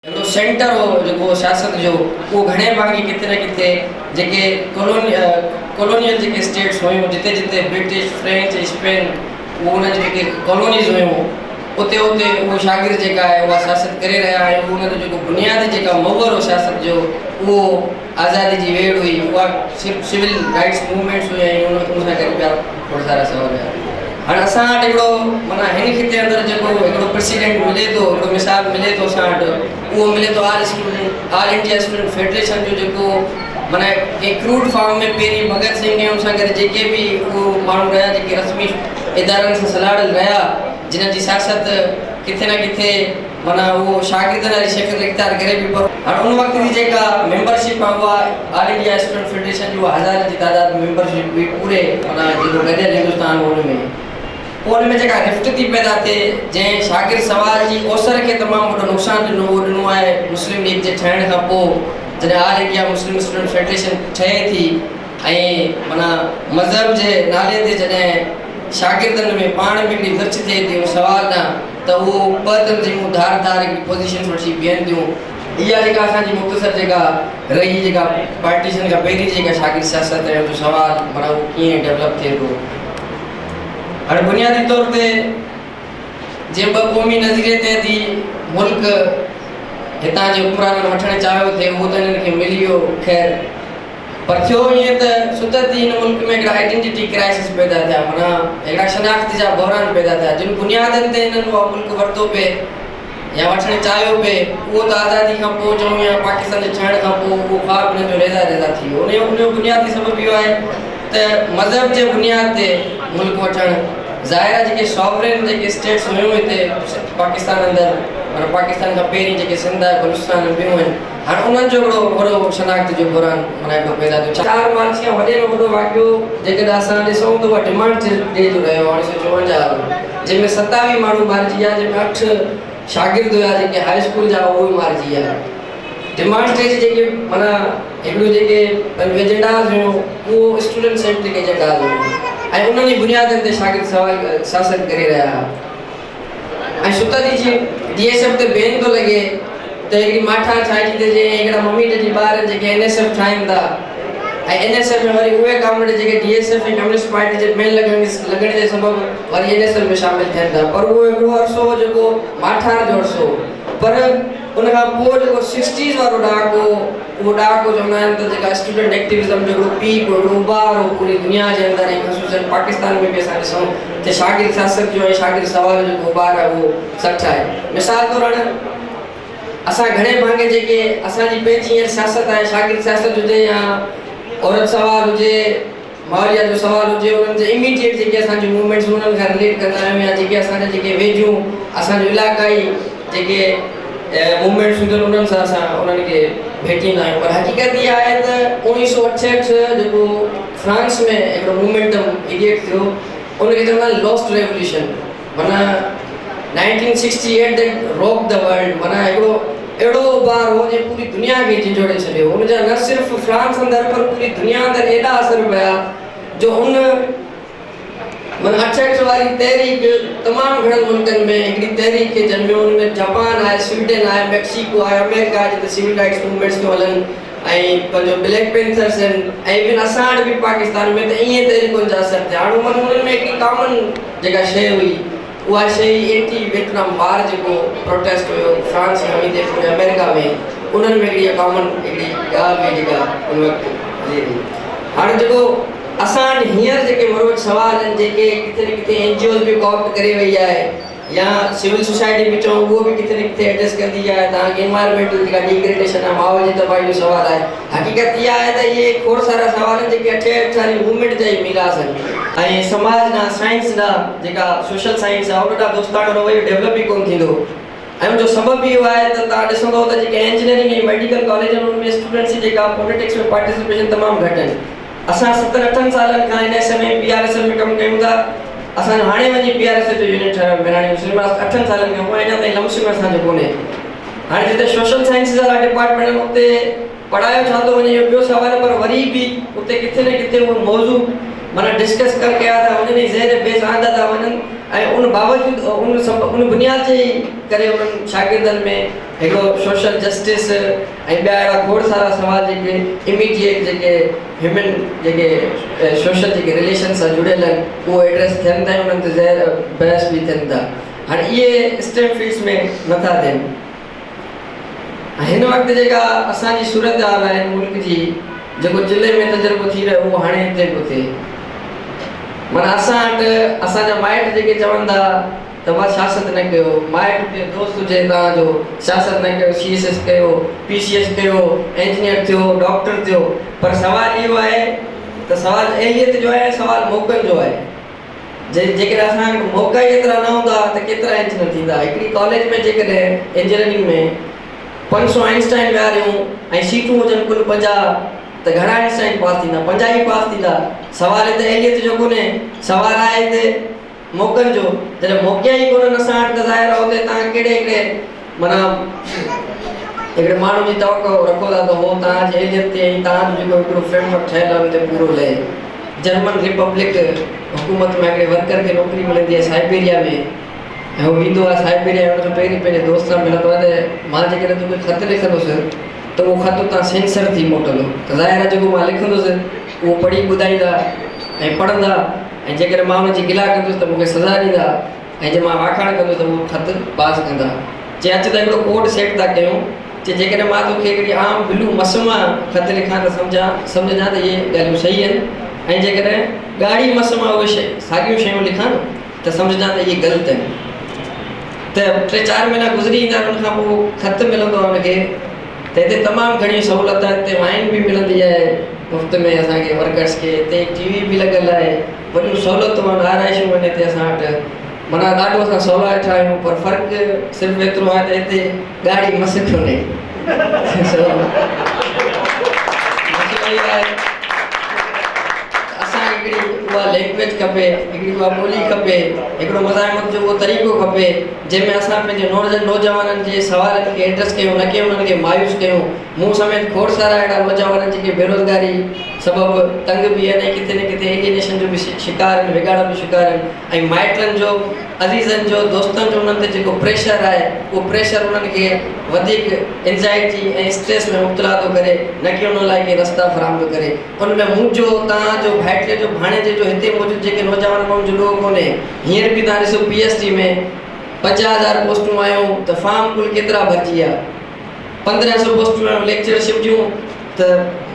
هڪڙو سينٽر هو جيڪو سياست جو اهو گهڻي ڀاڱي ڪٿي نه ڪٿي جيڪي ڪولونيل جيڪي اسٽيٽس هيون جتي جتي برٽش، فرينچ ۽ اسپين اهو انهن جون جيڪي ڪالونيز هيون اتي اتي اهو شاگرد جيڪا آهي اها سياست ڪري رهيا ۽ اهو انهن جو جيڪو بنيادي جيڪا محور هو سياست جو اهو آزادي جي ويڙهه هئي اها صرف سول رائٽس موومينٽس هئي ۽ ان سان گڏ ٻيا کوڙ سارا سوال هيا. هاڻ اسان وٽ هڪڙو معنيٰ هن خطي اندر جيڪو هڪڙو پريسيڊنٽ ملي ٿو هڪڙو مثال ملي ٿو اسان وٽ اهو ملي ٿو all student all India student federation جو جيڪو معنيٰ ڪنهن ڪروڊ فارم ۾ پهرين ڀڳت سنگهه ۽ ان سان گڏ جيڪي به اهو ماڻهو رهيا جيڪي رسمي ادارن سان سلهاڙيل رهيا جنھن جي سياست ڪٿي نه ڪٿي معنيٰ اهو شاگردن واري شڪل اختيار ڪري پئي پر هاڻ ان وقت جي جيڪا ميمبرشپ آهي اها آل انڊيا اسٽوڊنٽ فيڊريشن جي اها هزارن جي تعداد ۾ ميمبرشپ هئي پوري معنيٰ جيڪو گڏيل هندستان هو ان ۾ پوء ان ۾ جيڪا رفٽ ٿي پيدا ٿئي جنهن شاگرد سوال جي اوسر کي تمام وڏو نقصان ڏنو اهو ڏنو آهي مسلم ليگ جي ٺهڻ کان پوء جڏهن all India Muslim student federation ٺهي ٿي ۽ معنيٰ مذهب جي نالي تي جڏهن شاگردن ۾ پاڻ ۾ هڪڙي ورڇ ٿئي ٿي ان سوال ڏانهن ته اهو ٻه تنظيمون ڌار ڌار هڪڙي پوزيشنز وٺي بيهن ٿيون. اها جيڪا اسان جي مختصر جيڪا رهي جيڪا پارٽيشن کان پهرين جي جيڪا شاگرد سياست ۽ ان جو سوال معنيٰ اهو ڪيئن ڊولپ ٿئي ٿو. هاڻي بنيادي طور تي جنهن ٻه قومي نظريي تي ٿي ملڪ هتان جي حڪمرانن وٺڻ چاهيو ٿي اهو ته هنن کي ملي ويو خير. پر ٿيو ائين ته ستت ئي هن ملڪ ۾ هڪڙا آئيڊنٽيٽي ڪرائسس پيدا ٿيا، معنيٰ هڪڙا شناخت جا بحران پيدا ٿيا، جن بنيادن تي هنن اها ملڪ ورتو پئي يا وٺڻ چاهيو پئي، اهو ته آزادي کان پوء چئون يا پاڪستان جي ٺهڻ کان پوء اهو خواب هنن جو ريزا ريزا ٿي ويو. ان جو بنيادي سبب اهو آهي ته مذهب جي بنياد تي ملڪ وٺڻ، ظاهر آهي جيڪي ساورين جيڪي اسٽيٽس هيون هتي پاڪستان اندر، معنيٰ پاڪستان کان پهرين جيڪي سنڌ آهي، بلوچستان ۽ ٻيون آهن، هاڻ انهن جو هڪڙو وڏو شناخت جو بحران معنيٰ هڪڙو پيدا ٿيو. 4 مارچ کان وڏي ۾ وڏو واقعو جيڪڏهن اسان ڏسون ته اها ڊمانڊ ڊي جو رهيو اوڻيهه سؤ چوونجاهه وارو جنهن ۾ 27 ماڻهو مارجي ويا جنهن ۾ اٺ شاگرد هيا جيڪي هاء اسڪول جا اهي به مارجي ويا. ڊمانڊ ڊي جي جيڪي معنيٰ هڪڙيون جيڪي پنهنجون ايجنڊاز هيون اهو اسٽوڊنٽ سينٽرڪ ايجنڊاز هيون ۽ انهن ئي بنيادن تي شاگرد سوال سياست ڪري رهيا هئا. ۽ ستت ئي جي ڊي ايس ايف تي بين ٿو لڳي ته هڪڙي ماٺار ڇائجي ٿي جي هڪڙا ممي ڊيڊي ٻار آهن جيڪي اين ايس ايف ٺاهين ٿا ۽ اين ايس ايف ۾ وري اهي ڪامريڊ جيڪي D S F ۽ communist party جي بين لڳڻ لڳڻ جي سبب وري اين ايس ايف ۾ شامل ٿين ٿا پر اهو هڪڙو عرصو هو جيڪو ماٺار جو عرصو هو پر ان کان پوء جيڪو سڪسٽيز وارو ڏهاڪو هو اهو ڏهاڪو چوندا آهن ته جيڪا اسٽوڊنٽ ايڪٽيوزم جو هڪڙو پيڪ هو هڪڙو اڀار هو پوري دنيا جي اندر ۽ خصوصن پاڪستان ۾ به اسان ڏسون ته شاگرد سياست جو ۽ شاگرد سوال جو جيڪو اڀار آهي اهو سٺ آهي. مثال طور هاڻ اسان گهڻي ڀاڱي جيڪي اسان جي پنهنجي هينئر سياست آهي شاگرد سياست هجي يا عورت سوال هجي ماحوليات جو سوال هجي انهن جي اميڊيٽ جيڪي اسان جون موومينٽس انهن کان رليٽ ڪندا آهيون يا جيڪي اسان جا جيڪي ويجهون اسان جو علاقائي جيڪي موومينٽس هونديون آهن انهن سان اسان انهن کي ڀيٽيندا آهيون پر حقيقت اها آهي ته 1968 جيڪو فرانس ۾ هڪڙو موومينٽم ايڊيٽ ٿيو ان کي چوندا آهن لاسٽ ريوليوشن معنيٰ 1968 that rock the world معنيٰ هڪڙو اهڙو اڀار هو جنهن پوري دنيا کي جهنجهوڙي ڇڏيو ان جا نه صرف فرانس اندر پر پوري دنيا اندر ايڏا اثر پيا جو ان معنيٰ اٺهٺ واري تحريڪ تمام گهڻن ملڪن ۾ هڪڙي تحريڪ کي جنميو ان ۾ جاپان آهي سوئيڊن آهي ميڪسيڪو آهي آمريڪا آهي جتي سول رائٽس موومينٽس ٿيون هلن ۽ پنهنجو بليڪ پينٿرس آهن ۽ ايون اسان وٽ به پاڪستان ۾ ته ائين تحريڪن جا اثر ٿيا. هاڻ عموماً انهن ۾ هڪڙي ڪامن جيڪا شيء هئي اها شيء هئي اينٽي ويٽنام وار جيڪو پروٽيسٽ هيو فرانس کان ويندي پوري آمريڪا ۾ انهن ۾ هڪڙي اها ڪامن هڪڙي ڳالهه هئي جيڪا ان وقت هلي رهي. هاڻ جيڪو اسان وٽ هينئر جيڪي مروج سوال آهن جيڪي ڪٿي نه ڪٿي اين جي اوز به ڪوآپٽ ڪري وئي آهي يا سول سوسائٽي به چئون اهو به ڪٿي نه ڪٿي ايڊريس ڪندي آهي توهان کي انوائرمينٽل جيڪا ڊيگريڊيشن آهي ماحول جي تباهي جو سوال آهي حقيقت اها آهي ته اهي کوڙ سارا سوال آهن جيڪي اٺهٺ واري موومينٽ جا ئي ميراث آهن ۽ سماج ڏانهن سائنس ڏانهن جيڪا سوشل سائنس آهي ان ڏانهن دوستاڻو رويو ڊيولپ ئي ڪونه ٿيندو ۽ ان جو سبب به اهو آهي ته توهان ڏسندو ته جيڪي انجنيئرنگ ۽ ميڊيڪل ڪاليج آهن ان ۾ اسٽوڊنٽس جي جيڪا پوليٽڪس ۾ پارٽيسپيشن تمام گهٽ آهن اسان ستن اٺن سالن کان N S M ۽ P R S M ۾ ڪم ڪيون ٿا. اسان جو هاڻي وڃي پي آر ايس ايف جو يونٽ ٺهيو آهي ميراڻي يونيورسٽي ۾ اٺن سالن کان پوء اڃا تائين لمس ۾ اسان جو ڪونهي. هاڻي جتي سوشل سائنسز وارا ڊپارٽمينٽ آهن اتي پڙهايو ڇا ٿو وڃي اهو ٻيو سوال آهي پر وري به اتي ڪٿي نه ڪٿي اهو موضوع معنيٰ ڊسڪس ڪر ڪيا ٿا وڃن ۽ زير بحث آندا ٿا وڃن ۽ ان باوجود ان سب ان بنياد جي ئي ڪري انهن شاگردن ۾ هڪڙو سوشل جسٽس ۽ ٻيا اهڙا کوڙ سارا سوال جيڪي اميڊيٽ جيڪي هيومن جيڪي سوشل جيڪي رليشن سان جڙيل آهن اهو ايڊريس ٿين ٿا ۽ انهن تي زير بحث به ٿين ٿا. هاڻي اهي اسٽيم فيلڊس ۾ نٿا ٿين. هن وقت جيڪا اسان جي صورتحال آهي ملڪ جي جيڪو چلي ۾ تجربو ٿي رهيو اهو هاڻي هتي پيو ٿئي. معنيٰ اسان وٽ اسان جا مائٽ جيڪي چون ٿا ته بس سياست نه ڪيو، مائٽ هجي دوست هجي توهان جو سياست نه ڪيو، سي ايس ايس ڪيو، پي سي ايس ڪيو، انجنيئر ٿيو، ڊاڪٽر ٿيو پر سوال اهو آهي ته سوال اهليت جو آهي سوال موقعن جو آهي. جيڪڏهن اسان وٽ موقعا ئي ايترا نه هوندا ته ڪيترا انجنيئر ٿيندا. هڪڙي ڪاليج ۾ جيڪڏهن انجنيئرنگ ۾ 500 آئنسٽائن ويهاريون ۽ سيٽون هجن ڪل 50 ته گهڻا آئنسٽائن پاس ٿيندا؟ 50 ئي پاس ٿيندا. سوال هتي اهليت جو ڪونهي، سوال آهي هتي موقعن جو. جڏهن موقعا ئي ڪونهن اسان وٽ ته ظاهر آهي اتي توهان ڪهڙي هڪڙي معنيٰ هڪڙي ماڻهو جي توقع رکو ٿا ته هو توهان جي اهليت تي ۽ توهان جو جيڪو هڪڙو فريم ورڪ ٺهيل آهي ان تي پورو لهي. جرمن ريپبلڪ حڪومت مان هڪڙي ورڪر کي نوڪري ملندي آهي سائبيريا ۾ ۽ هو ويندو آهي سائبيريا ۽ ان کان پهرين پنهنجي دوست سان ملندو آهي ته مان جيڪڏهن توکي خط لکندس ته اهو خط اتان سينسر ٿي موٽندو ته ظاهر آهي جيڪو مان لکندس اهو پڙهي ٻڌائيندا ۽ پڙهندا ۽ جيڪڏهن مان ان جي گلا ڪندس ته مون کي سزا ڏيندا ۽ جي مان واکاڻ ڪندس ته اهو خط پاس ڪندا. چي اچ ته هڪڙو ڪوڊ سيٽ ٿا ڪيون. چي جيڪڏهن مان توکي هڪڙي عام بلو مس مان خط لکان ته سمجهان سمجهجان ته اهي ڳالهيون صحيح آهن ۽ جيڪڏهن ڳاڙهي مس مان اهي ساڳيون شيون لکان ته سمجهجان ته اهي غلط آهن. ته ٽي چار مهينا گذري ايندا آهن ان کان پوء خط ملندو آهي ان کي ته هتي تمام گهڻيون سهولت آهن هتي وائن به ملندي آهي مفت ۾ اسان کي ورڪرس کي هتي ٽي وي به لڳل آهي. وڏيون سهولتون آهن، آرائشون آهن هتي اسان وٽ معنيٰ ڏاڍو اسان سولا ويٺا آهيون پر فرق صرف ايترو آهي ته هتي ڳاڙهي مس ڪونهي. سو مسئلو اهو آهي ته اسان کي هڪڙي اها لينگويج کپي، هڪڙي اها ٻولي کپي، هڪڙو مزاحمت جو اهو طريقو کپي جنهن ۾ اسان پنهنجي نوجوانن جي سوالن کي ايڊريس ڪيون نه ڪي انهن کي مايوس ڪيون. مون سميت کوڙ سارا اهڙا نوجوان آهن جيڪي بيروزگاري سبب تنگ به آهن ۽ ڪٿي نه ڪٿي ايلينيشن جو به شڪار آهن، وڳاڙن جو شڪار آهن ۽ مائٽن جو، عزيزن جو، دوستن جو انهن تي جيڪو پريشر آهي اهو پريشر انهن کي وڌيڪ انزائٽي ۽ اسٽريس ۾ مبتلا ٿو ڪري نه ڪي انهن لاء ڪي رستا فراهم ٿو ڪري. ان ۾ منهنجو، توهان جو، ڀائٽي جو، ڀاڻيجي جو هتي موجود جيڪي نوجوان آهن انهن جو ڏوهه ڪونهي. هينئر به توهان ڏسو پي ايس ٽي ۾ 50,000 پوسٽون آيون ته فارم ڪل ڪيترا ڀرجي ويا؟ 15 سو پوسٽون آيون ليڪچرشپ جون ته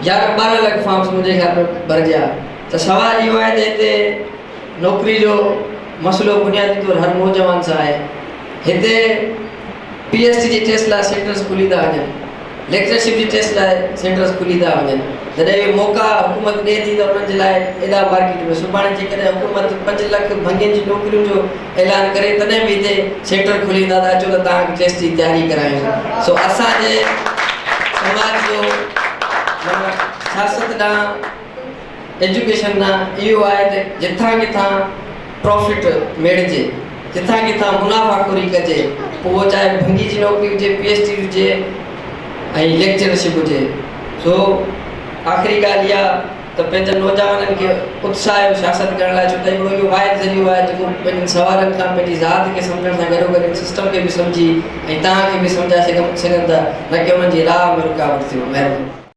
11 12 لک فارمز منهنجي خيال ۾ ڀرجيا ته سوال اهو آهي ته هتي نوڪري جو مسئلو بنيادي طور هر نوجوان سان آهي هتي پي ايس ٽي جي ٽيسٽ لاء سينٽرز کلي ٿا وڃن ليڪچرشپ جي ٽيسٽ لاء سينٽرز کلي ٿا وڃن جڏهن اهي موقعا حڪومت ڏئي ٿي ته انهن جي لاء ايڏا مارڪيٽ ۾ سڀاڻي جيڪڏهن حڪومت 5 لک ڀنگين جي نوڪرين جو اعلان ڪري تڏهن به هتي سينٽر کلي ويندا ته اچو ته توهان کي ٽيسٽ جي تياري ڪرايون. سو اسان جي سماج جو معنيٰ سياست ڏانهن ايجوڪيشن ڏانهن اهو آهي ته جتان ڪٿان پرافٽ ميڙجي جتان ڪٿان منافع خوري ڪجي پوء اهو چاهي ڀنگي جي نوڪري هجي پي ايڇ ڊي هجي ۽ ليڪچررشپ هجي سو آخري ڳالهه اها ته پنهنجن نوجوانن کي اتساهيو سياست ڪرڻ لاء ڇو ته هڪڙو اهو واحد ذريعو آهي جيڪو پنهنجن سوالن کان پنهنجي ذات کي سمجهڻ سان گڏوگڏ ان سسٽم کي به سمجهي ۽ توهان کي به سمجهائي سگهن ٿا نه ڪي انهن جي راهه ۾ رڪاوٽ ٿيو. مهرباني.